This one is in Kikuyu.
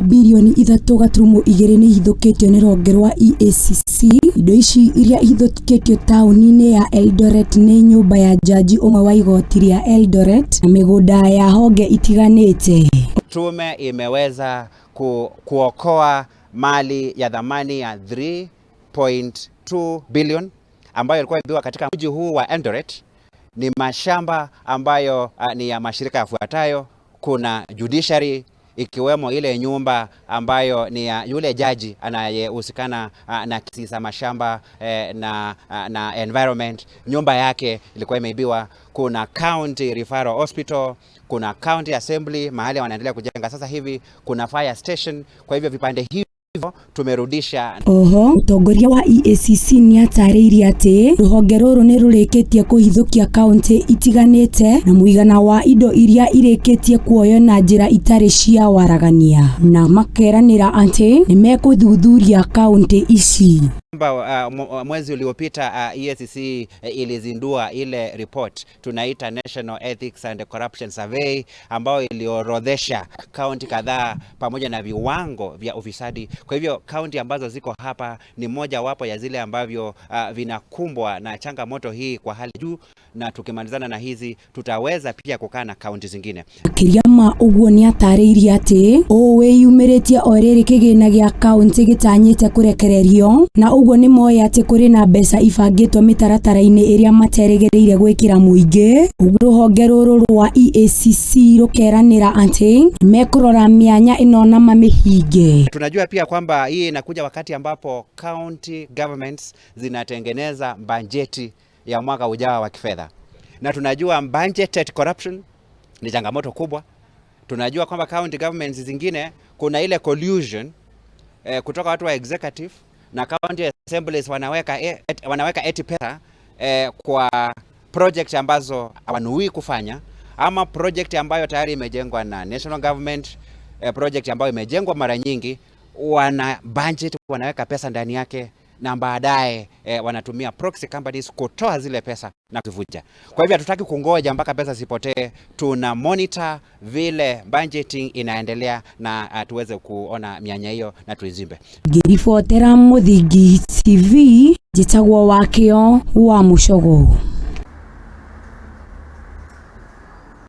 Birioni 3.2 nĩ ihithũkĩtio nĩ rũhonge rwa EACC. Indo ici iria ihithũkĩtio taũni-inĩ ya Eldoret nĩ nyũmba ya jaji ũmwe wa igoti rĩa Eldoret na mĩgũnda ya honge itiganĩte. Tume imeweza kuokoa mali ya thamani ya 3.2 billion ambayo ilikuwa ibiwa katika mji huu wa Eldoret. Ni mashamba ambayo ni ya mashirika yafuatayo. Kuna judiciary ikiwemo ile nyumba ambayo ni ya yule jaji anayehusikana na kesi za mashamba na environment. Nyumba yake ilikuwa imeibiwa. Kuna County Referral Hospital, kuna County Assembly mahali wanaendelea kujenga sasa hivi, kuna fire station. Kwa hivyo vipande hivyo tumerudisha. Oho mũtongoria wa EACC nĩ atarĩirie atĩ rũhonge rũrũ nĩ rũrĩkĩtie kũhithũkia kaunti itiganĩte na mũigana wa indo iria irĩkĩtie kuoywo na njĩra itarĩ cia waragania, na makeranĩra atĩ nĩ mekũthuthuria kaunti ici. Mwezi uliopita EACC ilizindua ile report tunaita National Ethics and Corruption Survey ambayo iliorodhesha kaunti kadhaa pamoja na viwango vya ufisadi. Kwa hivyo kaunti ambazo ziko hapa ni moja wapo ya zile ambavyo vinakumbwa na changamoto hii kwa hali juu, na tukimalizana na hizi tutaweza pia kukaa na kaunti zingine. Makĩria ma ũguo, nĩ atarĩirie atĩ ũũ wĩyumĩrĩtie o rĩrĩ kĩgĩna gĩa kaunti gĩtanyĩte kũrekererio, na ũguo nĩ moĩ atĩ kũrĩ na mbeca ibangĩtwo mĩtaratara-inĩ ĩrĩa materĩgĩrĩire gwĩkĩra mũingĩ. Ũguo rũhonge rũrũ rwa EACC rũkeranĩra atĩ mekũrora mĩanya ĩno na mamĩhinge. Tunajua pia kwamba hii inakuja wakati ambapo county governments zinatengeneza bajeti ya mwaka ujao wa kifedha, na tunajua budgeted corruption ni changamoto kubwa. Tunajua kwamba county governments zingine kuna ile collusion kutoka watu wa executive na county assemblies, wanaweka eti pesa kwa project ambazo hawanuii kufanya ama project ambayo tayari imejengwa na national government, project ambayo imejengwa mara nyingi, wana budget, wanaweka pesa ndani yake na baadaye wanatumia proxy companies kutoa zile pesa na kuvuja. Kwa hivyo hatutaki kungoja mpaka pesa zipotee, tuna monitor vile budgeting inaendelea na tuweze kuona mianya hiyo na tuizimbe. Ngĩribotera Mũthingi TV, njĩtagwo Wakĩo wa Mũcogo.